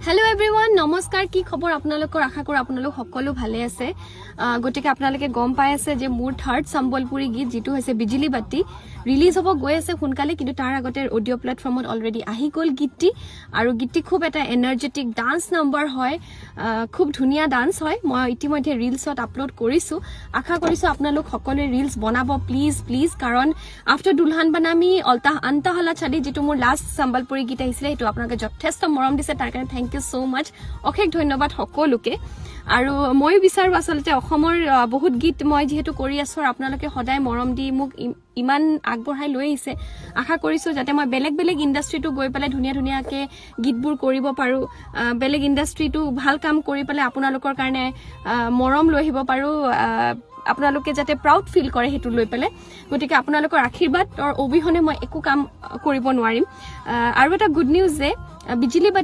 Hello' everyone, নমস্কাৰ। কি খবৰ আপোনালোকৰ? আশা কৰোঁ আপোনালোক সকলো ভালে আছে। গতিকে আপোনালোকে গম পাই আছে যে মোৰ থাৰ্ড সম্বলপুৰী গীত, যিটো হৈছে বিজুলী বাতি, ৰিলিজ হ'ব গৈ আছে সোনকালে। কিন্তু তাৰ আগতে অডিঅ' প্লেটফৰ্মত অলৰেডি আহি গ'ল গীতটি আৰু গীতটি খুব এটা এনাৰ্জেটিক ডান্স নম্বৰ হয়। খুব ধুনীয়া ডান্স হয়। মই ইতিমধ্যে ৰিলছত আপলোড কৰিছোঁ। আশা কৰিছোঁ আপোনালোক সকলোৱে ৰিলছ বনাব, প্লিজ প্লিজ, কাৰণ আফটাৰ দুলহান বানামি অলতা আন্তঃহলা চালি, যিটো মোৰ লাষ্ট সম্বলপুৰী গীত আহিছিলে, সেইটো আপোনালোকে যথেষ্ট মৰম দিছে। তাৰ কাৰণে thank you so মাছ, অশেষ ধন্যবাদ সকলোকে। আৰু ময়ো বিচাৰোঁ আচলতে অসমৰ বহুত গীত মই যিহেতু কৰি আছোঁ আৰু আপোনালোকে সদায় মৰম দি মোক ইমান আগবঢ়াই লৈ আহিছে, আশা কৰিছোঁ যাতে মই বেলেগ বেলেগ ইণ্ডাষ্ট্ৰিটো গৈ পেলাই ধুনীয়া ধুনীয়াকৈ গীতবোৰ কৰিব পাৰোঁ, বেলেগ ইণ্ডাষ্ট্ৰিটো ভাল কাম কৰি পেলাই আপোনালোকৰ কাৰণে মৰম লৈ আহিব পাৰোঁ, আপোনালোকে যাতে প্ৰাউড ফিল কৰে সেইটো লৈ পেলাই। গতিকে আপোনালোকৰ আশীৰ্বাদৰ অবিহনে মই একো কাম কৰিব নোৱাৰিম। আৰু এটা গুড নিউজ যে বিজুলী বাতি